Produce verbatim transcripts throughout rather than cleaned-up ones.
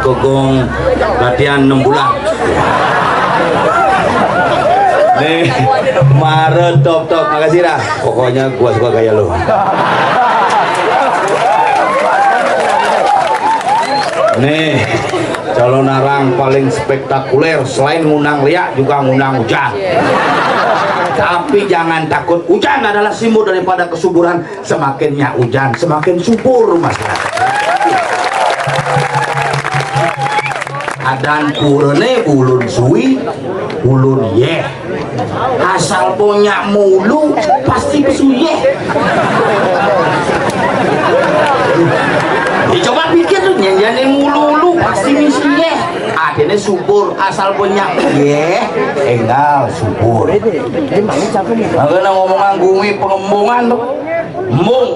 Gogong latihan enam bulan. Nih, mare top-top. Makasih dah. Pokoknya gua suka gaya lu. Nih, calonarang paling spektakuler, selain ngundang riak juga ngundang hujan. Tapi jangan takut, hujan adalah simbol daripada kesuburan. Semakin nyak hujan, semakin subur masyarakat. Adan purane bulun sui, bulun yeh. Asal punyo mulu, pasti besuyeh. Ya, coba pikir tuh, nyanyian mulu-mulu pasti misuyeh. Artinya subur, asal punyo yeh, enggal subur. Makanya ngomongan gumi pengembungan tuh, embung.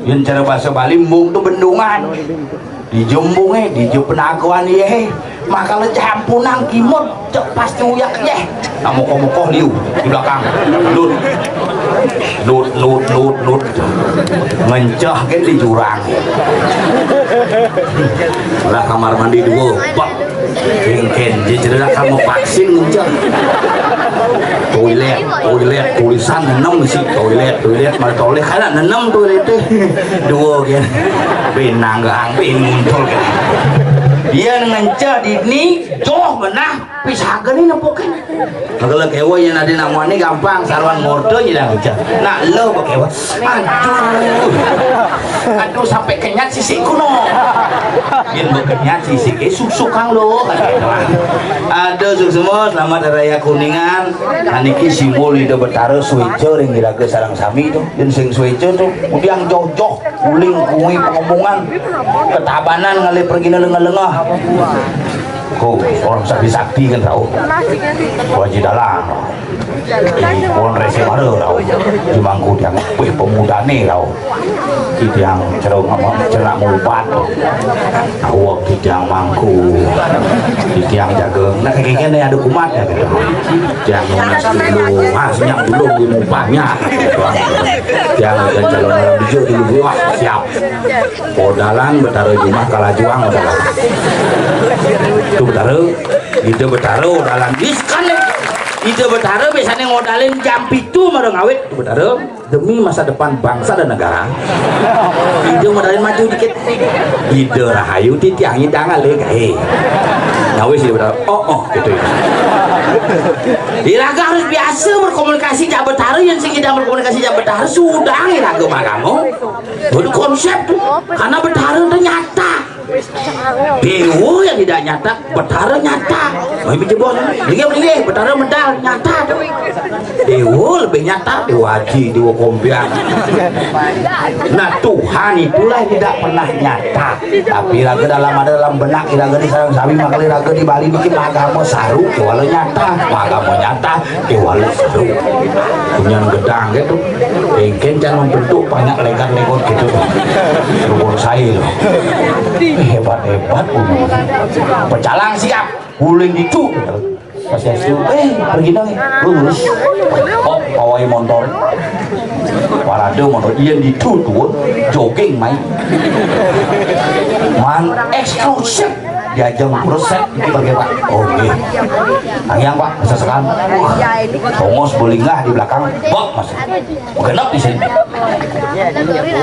Yang cara bahasa Bali, embung tuh bendungan. Di jembunge, di je penagoan ye. Makale jampunang kimut, cek pasti uyak ye. Nah, mokoh-mokoh liu di belakang. Lut. Lut, lut, lut, lut. Ngenceh ke di jurang. Lah, kamar mandi dua, bak. Kengken, dia cerita kamu vaksin ngenceh. Toilet, toilet, tulisan enam sih, toilet, toilet, malah toilet, karena enam toilet tuh. Dua kan. Benang gang, ben muncul kan. Dia ngenceh di ni, joh benah, pisahaga ni nempukin. Kalau kewa yang ada namanya gampang, saruan ngorto je dah ngenceh. Nak lo bekewa. Aduh. Aduh, sampai kenyat sisikku no. Yen bekenyat sisike susuk kang lo. Aduh, semua selamat Hari Raya Kuningan. Nah, niki simbol Ida Betara sueca ring iraga sareng sami tu. Yen sing sueca tu, udiang jojoh, uling kuwi pengemungan, ketabanan ngalih pergine lengah-lengah. Ko, orang sakti-sakti kan rauh. Ko Haji Dalang. Di Pohon Rese Mara rauh. Di mangku tiang, wih, pemudane rauh. Di tiang cerong apa, cerong ubat. Awak di tiang mangku. Di tiang jaga. Nah, kayak gini ada kumat ya gitu. Tiang nunas dulu, ah, senyap dulu, ilmu banyak. Tiang dan calon orang bijak dulu, wah, siap. Odalan Betara Jumah kalah juang, odalan. Tu Betara, Ida Betara odalan. Wis kan, Ida Betara biasanya ngodalin jam pitu mara ngawit, tu Betara, demi masa depan bangsa dan negara. Ida ngodalin maju dikit. Ida Rahayu titiang nyidang alih gae. Nah, wis, Ida Betara. Oh, oh, gitu ya. Iraga harus biasa berkomunikasi jak Betara, yang sing nyidang berkomunikasi jak Betara, sudah iraga magama. Itu konsep tu. Karena Betara tu nyata. Dewa yang tidak nyata, Betara nyata. Mai bijebon. Dia boleh, Betara medal nyata tu. Dewa lebih nyata, Dewa Haji, Dewa Kompiang. Nah, Tuhan itulah yang tidak pernah nyata. Tapi raga dalam ada dalam benak iraga di sareng sami, makanya raga di Bali niki magama saru, kewala nyata, magama nyata, kewala saru. Punyan gedang gitu. Engken can membentuk banyak lekan-lekon gitu. Rukun saya loh. Hebat-hebat umur. Pecalang siap, guling gitu. Pas S U, eh, pergi dong, lurus. Oh, pawai motor. Parade motor, iya di tuh, jogging main. Man, eksklusif. Diajeng terus set iki bagi Pak. Oke. Tangiang Pak, sesekan. Wah, tongos belinggah di belakang. Bok, Mas. Genep di sini.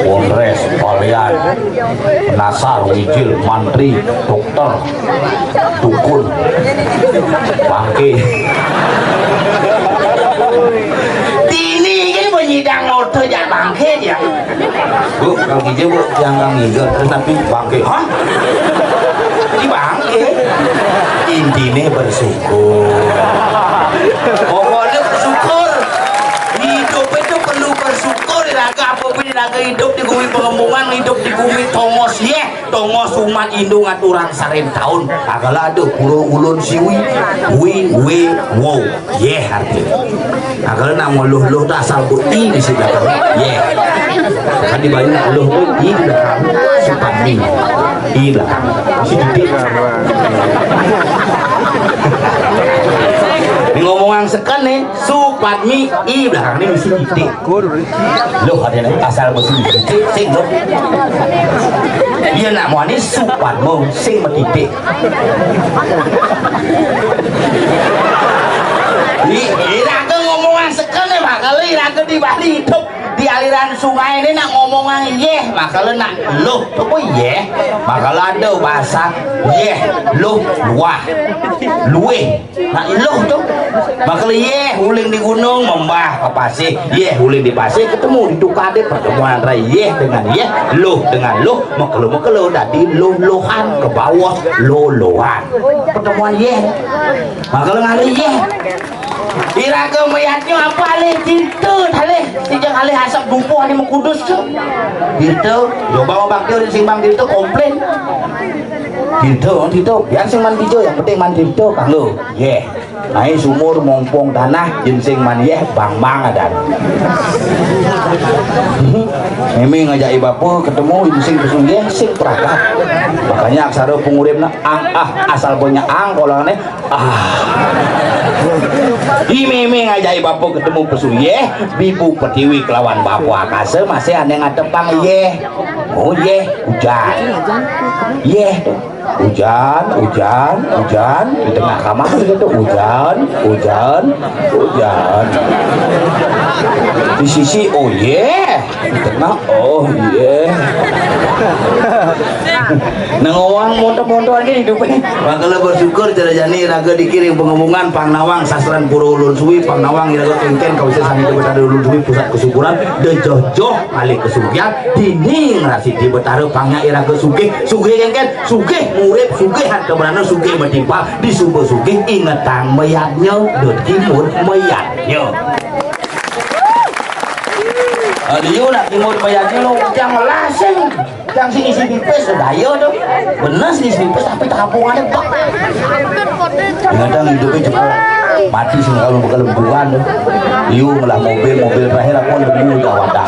Polres, Palian, Nasar, Wijil, Mantri, Dokter, Dukun, Bangke. Tini ini penyidang motor jak Bangke dia. Bu, kalau gitu, Bu, yang kang ngiga, terus tapi Bangke, hah? Di Bangke. Intinya bersyukur. Pokoknya bersyukur. Hidup itu perlu bersyukur. Iraga apa pun iraga hidup di bumi pengembangan, hidup di bumi tongos, ya. Tongos umat Hindu ngaturan sarin taun. Agala ada pura ulun siwi. Wi, we, wo. Yeh artinya. Agala nak ngoluh-luh tak asal bu i di sini belakang. Yeh. Kan di Bali nak luh tu i di belakang. Supami. I belakang. Mesti titik. Ini ngomongan sekan nih. Supami i belakang ini mesti titik. Loh, ada nih, asal besi. Sing, sing, loh. Yén nak muani Suparma sing matitik. I-, iraga ngomongang seken, makala iraga di Bali idup di aliran sungai né nak ngomongang yéh, makala nak luh. Apa yéh? Makala ada basa yéh, luh, luah, luih. Nah, iluh to. Makala yéh uling di gunung, membah ka pasih. Yéh uling di pasih, ketemu di tukadé, pertemuan antara yéh dengan yéh, luh dengan luh, makala-makala dadi luh-luhan, ka bawah lolohan. Pertemuan yéh. Makala ngalih yéh. Iraga mayadnya apa alih cinta, alih sing alih asap dupa ane makudus to. Cinta, coba bakti sing bang cinta komplain. Cinta, cinta, biar sing man cinta, yang penting man cinta, kanggo. Yéh. Naik sumur mompong tanah, jin sing man yéh, bang-bang adan. Meme ngajak bapa ketemu, jin sing pesu yéh, sing pragat. Makanya aksara panguripna ang, ah, asal punya ang, kalau aneh, ah. I meme ngajak bapa ketemu pesu yéh, bibu pertiwi kelawan bapa akasa masih aneh ngatepang yéh. Oh yéh, ujan. Yéh. Ujan, ujan, ujan, di tengah kamar gitu, ujan, ujan, ujan. Di sisi, oh yéh, di tengah, oh yéh. Nang owang monto-monto aja hidupnya. Makala bersyukur cara jani raga dikiring pengemungan pang nawang sasran pura ulun suwi, pang nawang iraga kéngkén kawisé sami Betara ulun suwi pusat kesyukuran, dejoh-joh alih kesugihan, dini ngrasidi Betara pangnya iraga sugih, sugih kéngkén, sugih ngurip, sugih harta brana, sugih matimpal, disuba sugih ingetang mayadnya, dot kimud mayadnya. Aduh, nak kimud mayadnya lo, tiang lasing, tiang sing isi pipis, daya tuh. Bener sing isi pipis, tapi tapungannya bak. Kadang hidupnya jebol. Mati sing kalau bekelembuan tuh. Liu ngelah mobil, mobil terakhir aku nemu di Awada.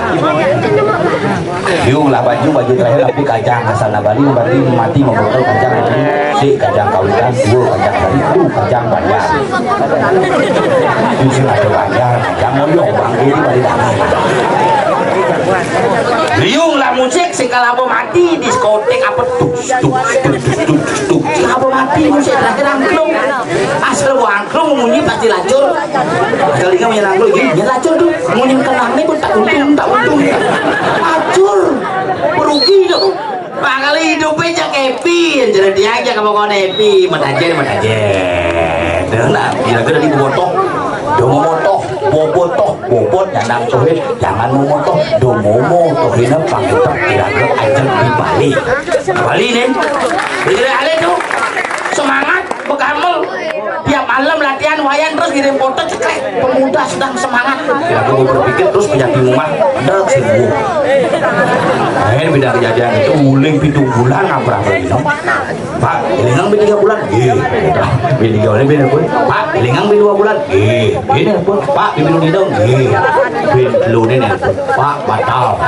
Liu ngelah baju, baju terakhir tapi kajang asal na Bali, berarti mati membekel kajang itu. Si kajang kawitan, dua kajang Bali, tuh kajang banjar. Itu sing ada banjar, kajang moyong, bang, ini Bali. Liu ngelah musik, sing kalapa mati, diskotik apa tuh? Tuk, tuk, tuk, tuk, tuk. Apa mati musik terakhir angklung? Asal gua angklung munyi pasti lacur. Telinga munyi angklung, ini dia lacur tuh. Munyi kenang nih pun tak untung, tak untung. Lacur. Merugi tuh. Bakal hidupnya cak happy, jadi dia aja kamu kono happy, matajen, matajen. Nah, kira-kira di botoh, dong motoh, bobot toh, bobot nyandang tohin, jangan memotoh, dong momo tohin panggitan kira-kira aja di Bali. Bali nih. Jadi ada tuh semangat, begamel. Tiap malam latihan wayan terus ngirim foto cekrek. Pemuda sedang semangat. Ya, aku berpikir terus punya di rumah. Ada sembuh. Nah, ini beda kejadian itu uling pitung bulan apa lagi no? Pak, ini nang beda tiga bulan. Iya. Beda tiga bulan beda pun. Pak, ini nang beda dua bulan. Iya. Ini pun Pak, ini dong. Iya. Bin lu ini. Pak, batal.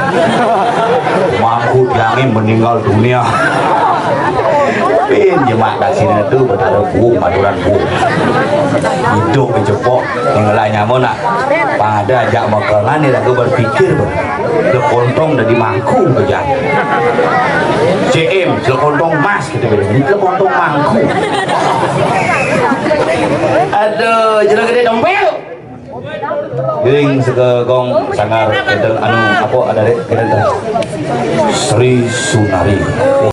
Mangku Tiangé meninggal dunia. Pin jemak kasihnya tuh betara buung, aturan buung. Hidup kejepok, tinggal nyamon nak. Pada ajak makangan nih lagu berpikir, bro. Lekontong dari mangku kejar. C M, lekontong emas gitu, bro. Ini lekontong mangku. Aduh, jeruk gede dompet. Giring sega gong sanggar kénten anu apa ada rék kénten. Sri Sunari.